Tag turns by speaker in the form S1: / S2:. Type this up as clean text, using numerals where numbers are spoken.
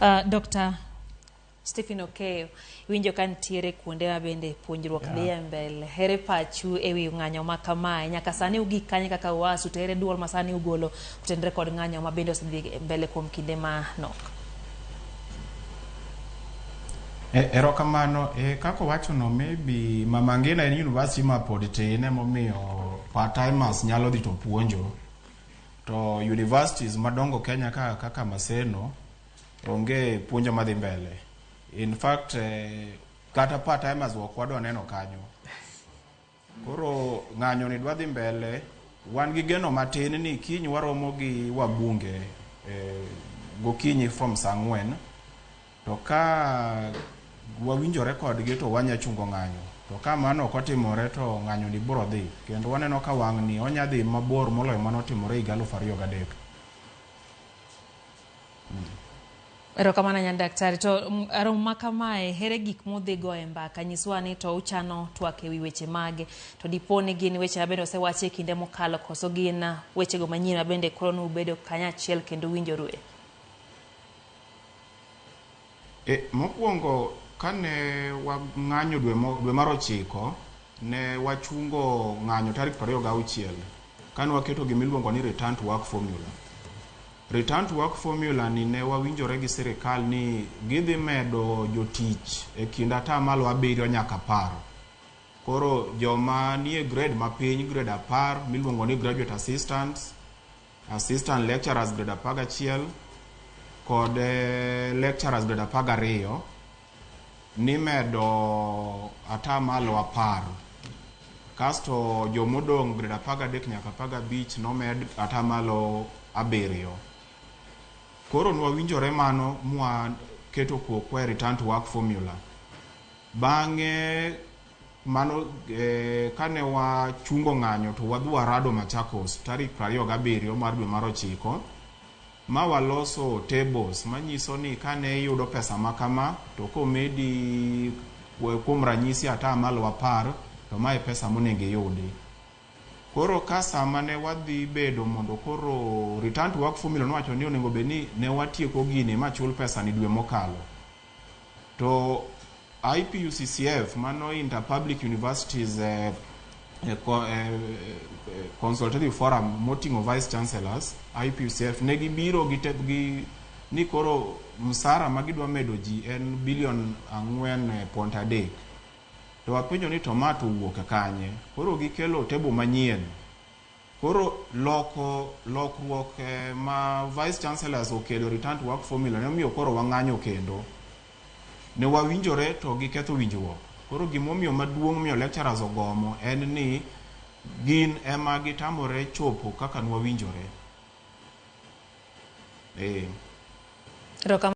S1: Dr. Stephen Okeyo, iwinjo ka nitiere kuonde ma bende puonjruok dhi e mbele. Ere pachu e wi ng'anyo ma kamae? Nyaka sani ugik kanye kaka UASU to ere duol ma sani ugolo kotenore kod ng'anyo ma bende osedhi mbele kuom kinde manok?
S2: Erokamano. Kaka owachono, maybe Mama Ngina en university ma pod tin, emomiyo part-timers nyalo dhi to puonjo. To universities madongo Kenya ka kaka Maseno onge puonjo madhi mbele. In fact, kata part-timers ok wadwa neno kanyo. Koro ng'anyo ni dwa dhi mbele, wan gi geno matin ni kiny waromo gi wabunge gokinyi from saa 4, to ka wawinjore kodgi to wanya chungo ng'anyo. To ka mano ok otimore to ng'anyo ni biro dhi. Kendo waneno ka wang' ni onya dhi mabor moloyo manotimore higa 2003.
S1: Erokamano nya daktari. To romo ma kamae, ere gik mudhi go e mbaka? Nyiswa ni to uchano twak ewi weche mage? To dipo ni gin weche mabende osewachi e kinde mokalo koso gin wechego manyien mabende koro nubedo kanyachiel kendo winjorue?
S2: Mokwongo kane wang'anyo dwe mar 9, ne wachungo ng'anyo tarik 26 kane waketo gimiluongo ni return to work formula. Return to work formula ni ne wawinjore gi sirikal ni gidhi medo jotich e kind 7% nyaka 10. Koro joma nie grade mapiny, grade 10 miluongo ni graduate assistants, assistant lecturers grade 11 kod lecturers grade 12 nimedo 10%. Kasto jomodong' grade 13 nyaka 15 nomed 7%. Koro nwawinjore mano mwaketo kokwa e return to work formula. Bang'e mano, kane wachungo ng'anyo to wadhi warado Machakos tarik 27 mar dwe mar 9 ma waloso tables manyiso ni kane iyudo pesa ma kama to komedi kuom ranyisi 10% to mae pesa monego iyudi. Koro ka sama ne wadhi bedo mondo koro return to work formula nowacho ni onego bed ni ne watieko gini ma chul pesa ni dwe mokalo. To IPUCCF, mano Inter-Public Universities Consultative Forum moting'o vice chancellors, IPUCF ne gibiro gi gi ni koro msara ma gidwa medo ji en bilion 4.3. To wapenjo ni to ma to owuok kanye? Koro gikelo table manyien. Koro loko lokruok ma vice chancellors okelo return to work formula ne omiyo koro wang'anyo kendo. Ne wawinjore to giketho winjruok. Koro gimomiyo maduong' miyo lecturers ogomo en ni gin ema gitamore chopo kaka nwawinjore.
S1: Erokamano.